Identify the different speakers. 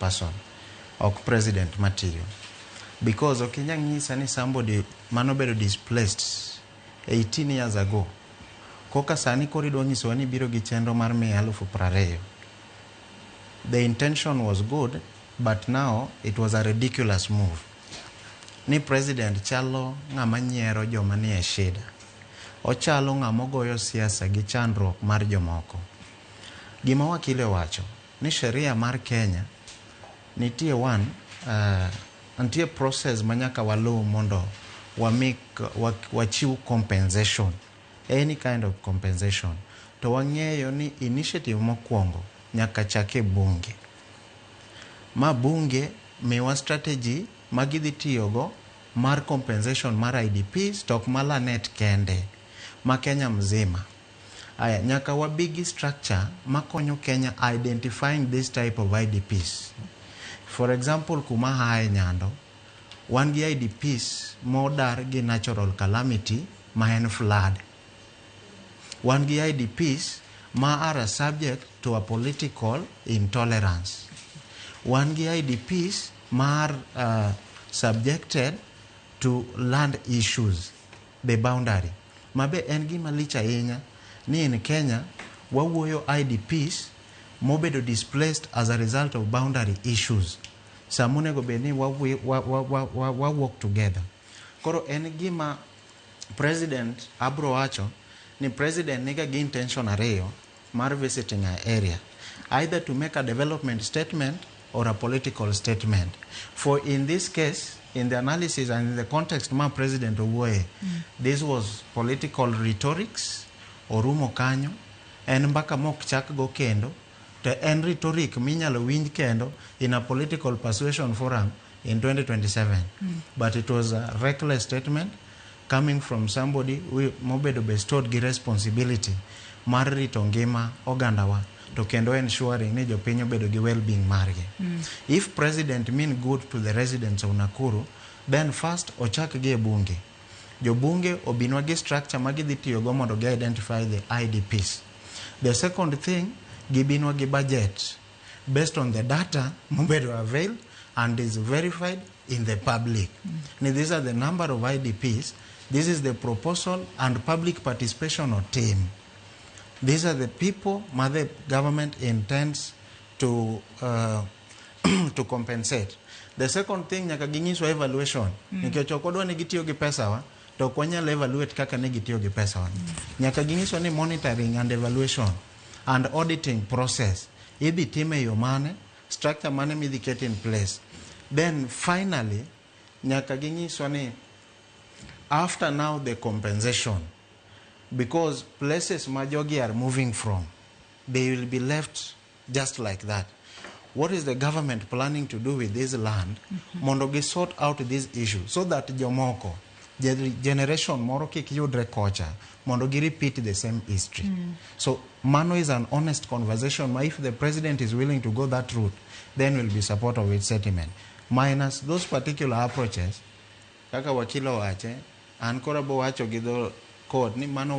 Speaker 1: person, ok president matiyo. Because ok inyal nyisa ni somebody manobedo displaced 18 years ago, koka sani koro idwa nyisowa ni biro gi chenro mar miye 20,000. The intention was good, but now it was a ridiculous move. Ni president chalo ng'ama nyiero joma nie shida. Ochalo ng'ama ogoyo siasa gi chandruok mar jomoko. Gima wakili owacho ni sheria mar Kenya nitie one, nitie process ma nyaka waluw mondo wamik wachiw compensation, any kind of compensation. To wang'eyo ni initiative mokwongo nyaka chak e bunge. Ma bunge miwa strategy ma gidhi tiyogo mar compensation mar IDPs, to ok ma Lanet kende, ma Kenya mzima. Aya, nyaka wabi gi structure makonyo Kenya identifying this type of IDPs. For example, kuma hae Nyando, wan gi IDPs modar gi natural calamity ma en flood. Wan gi IDPs ma are subject to a political intolerance. Wan gi IDPs ma are subjected to land issues, the boundary. Mabe en gima lich ahinya ni in Kenya wawuoyo IDPs mobedo displaced as a result of boundary issues. Sama onego bed ni wa work together. Koro en gima president abro wacho ni president niga gi intention ariyo mar visiting a area, either to make a development statement or a political statement. For in this case, in the analysis and in the context ma president owuoye, this was political rhetorics. Orumo kanyo, en mbaka mok chak go kendo, to en rhetoric minyalo winj kendo in a political persuasion forum in 2027. But it was a reckless statement coming from somebody who mobedo bestowed gi responsibility mar rito ngima ogandawa to kendo ensuring ni jopiny obedo gi well-being margi. If president mean good to the residents of Nakuru, then first ochak gi e bunge. Jobunge obinwa gi structure ma gidhi tiyogo mondo gi identify the IDPs. The second thing, gibinwa gi budget based on the data mobedo availed and is verified in the public. Ni these are the number of IDPs, this is the proposal and public participation otim. These are the people ma the government intends to compensate. The second thing, nyaka ginyiswa evaluation. Nikech ok wadwa ni gitiyo gi pesawa, to ok wanyal evaluate kaka ne gitiyo gi pesawa. Nyaka ginyiswa ni monitoring and evaluation and auditing process idhi tim e yo mane, structure mane midhi ket in place. Then finally, nyaka ginyiswa ni after now the compensation, because places ma jogi are moving from, they will be left just like that. What is the government planning to do with this land mondo gi sort out this issue so that jomoko, generation moro kik yudre kocha mondo gi repeat the same history? So mano is an honest conversation ma if the president is willing to go that route, then we'll be support of its sentiment. Minus those particular approaches, kaka wakilo wache, an koro abo wacho gi dho court ni mano.